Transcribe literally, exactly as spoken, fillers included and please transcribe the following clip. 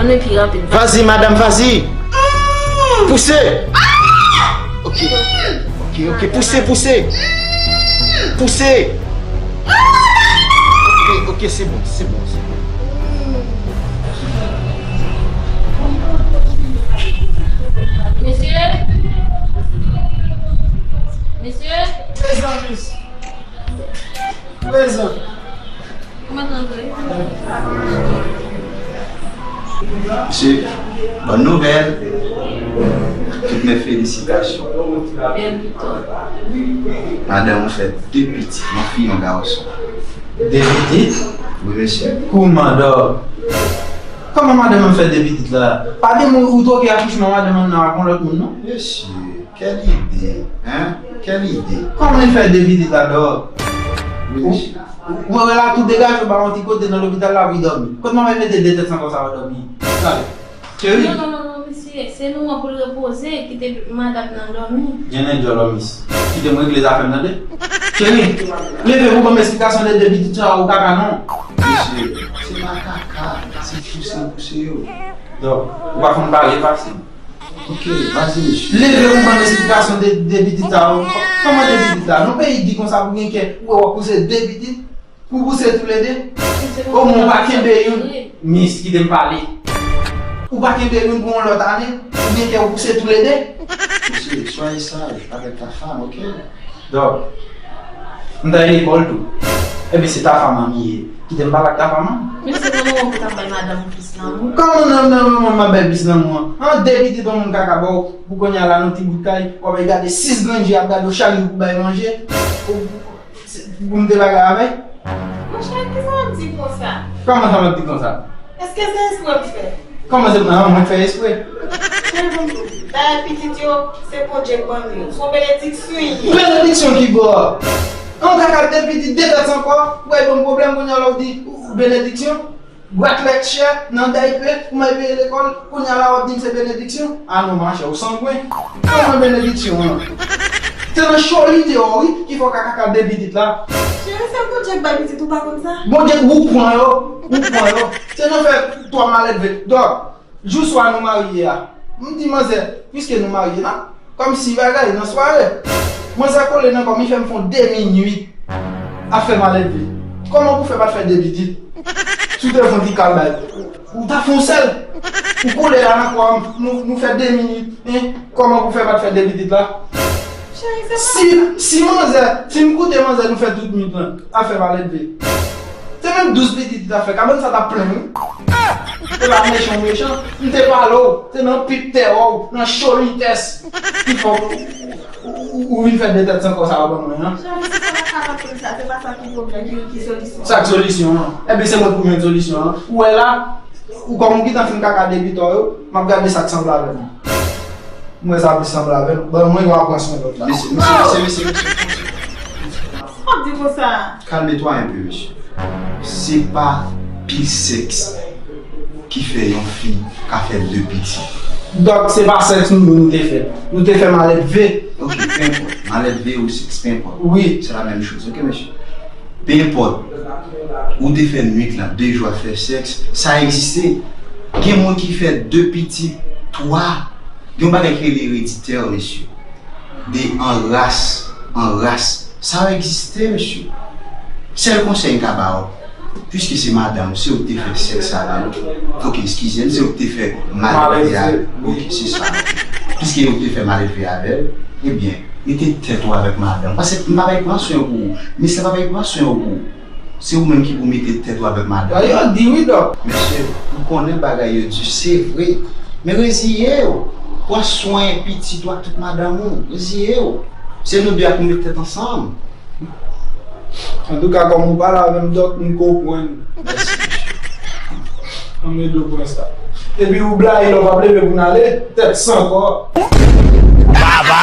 Epi rapid. Vas-y, madame, vas-y. Pouse. Ok. Ok, ok, pouse, pouse. Pouse. Ok, ok, c'est bon, c'est bon, c'est bon. Mesye. Mesye. Prezan, miss. Prezan. Kòman w antre? Mesye, bòn nouvèl. Tout mè felisitasyon. Bèl viktwa. Madanm ou fè de pitit, yon fi, yon gason. De pitit? Wi, mesye. Kòman, dò? Kòman madanm an fè de pitit la? Pa gen moun ou twoke akouchman madanm an nan ak yon lòt moun, non? Mesye, quelle idée, hein? Quelle idée? Kòman li fè de pitit la, dò? Wi, mesye. Ou, ou wè la tou degaje, ou ba yon ti kote nan lopital la pou li dòmi. Kot manman mete de tèt san kò sa yo dòmi? Gade. Cheri. Non, non, non, non, mesye. Se nou an pou l repoze, kite madanm nan dòmi. Gen nen djòl, miss. Kite m regle zafè m, tande? Cheri, leve pou ban m esplikasyon de de pitit sa ou kaka, non. Mesye, se pa kaka, se pouse, pouse yo. Donk, ou pa konn pale, pase. Ok, vas-y, mesye. Leve pou ban m esplikasyon de, de pitit sa yo. Kòman de pitit sa? Nan peyi di konsa pou gen kè, ou wè w ap pouse de pitit. Pou pouse toulede? Omwen ou pa kenbe youn. Miss, kite m pale. Ou pa kenbe youn pou yon lòt ane, ou gen kè ou pouse toulede? Mesye, soyez sage avec ta femme, ok? Dòk, m t al lekòl tou. Ebyen, se ta fam an m ye. Kite m pale ak ta fam an. Mesye, nan moman pou w t ap bay madanm ou plis lanmou. Kòman nan, nan moman m ap bay plis lanmou an? An, de pitit yon moun kaka ba w, pou kounye a la nan ti bout kay, w ap gade sis grann je ap gade w chak jou pou bay manje. Ou, Se pou m te bagay avè l? Monchè, kisa w ap di konsa? Kòman sa m ap di konsa? Èske se espre w fè? Kòman se, an, mwen fè espre? Cheri, pou m di w, bagay pitit yo, se Bondye k ban nou yo. Se yon benediksyon li ye. Benediksyon ki bò? An, kaka de pitit, de tèt san kò, w al ban m pwoblèm, kounye a la w di, ou, benediksyon? Bwat lèt chè nan daypè pou m al peye lekòl, kounye a la w ap di m se benediksyon? A non, machè, ou sangwen. Kòman benediksyon an? Se nan choli te w, wi, ki fè w ka kaka de pitit la. Cheri, se Bondye k bay pitit, ou pa konn sa? Bondye, ou pran yo, ou pran yo. Se nan fè twa malèdve. Dòk, Jou swa nou marye a, m di manzè, piske nou marye la, kòmsi bagay nan sware. Manzè kole nan kò m, li fè m fè yon demi nuit ap fè malèdve. Kòman pou fè pa t fè de pitit? Si w te fè yon ti kal bay, ou ta fè yon sèl. Ou kole la nan kò m, nou, nou fè demi nuit, hein? Kòman pou fè pa t fè de pitit la? Cheri, se pa... Si, si manzè, si m koute manzè, nou fè tout nuit lan ap fè malèdve. Se menm douz pitit li ta fè, kabann sa t ap plen, wi. Se pa mechan, mechan. M te pale w, se nan pit tè w, nan cholitès ki fè w, ou, ou, ou vin fè de tèt san kò sa yo ban mwen an. Cheri, si se pa kapab konn sa, se pa sa ki pwoblèm, ki, ki solisyon an. Sa k solisyon an? Ebyen, se mwen k pou jwenn solisyon an. Ou wè la, ou kòm ou gentan fin kaka de pitit yo, m ap gade sa k sanble avè m. Mwen sa plis sanble avè l. Ban mwen yo ap pran swen lòt la. Mesye, mesye, mesye, mesye, mesye. Sa w ap di konsa? Calme-toi un peu, mesye. Se pa pil sèks ki fè yon fi ka fè de pitit. Donk, se pa sèks nou, nou te fè. Nou te fè malèdve. Ok, peu importe. Malèdve ou sèks, peu importe. Wi. C'est la même chose, ok, mesye? Peu importe. Ou te fè nuit lan, de jou ap fè sèks, sa egziste. Gen moun ki fè de pitit, twa. Gen yon bagay ki rele ereditè, mesye. De an ras, an ras. Sa egziste, mesye. Sèl konsèy m ka ba w, piske se madanm, se ou k te fè sèks avè l. Ok, eskize m, se ou k te fè malèdve avè l. Ok, se sa. Piske ou te fè malèdve avè l, ebyen, mete tèt ou avèk madanm. Paske m pa bay pran swen pou ou. Mesye pa bay pran swen pou ou. Se ou menm ki pou mete tèt ou avèk madanm. Yo di wi, dòk. Mesye, m konnen bagay yo di, se vre. Men reziye w. Pran swen pitit ou ak tout madanm ou. Reziye w. Se nou de a pou met tèt ansanm. Antouka, kòm ou pale avè m, dòk, m konprann. Mèsi, mesye. Ann ede w pran sa. Epi ou blayi lè w p ap leve pou n ale, tèt san kò. Baba!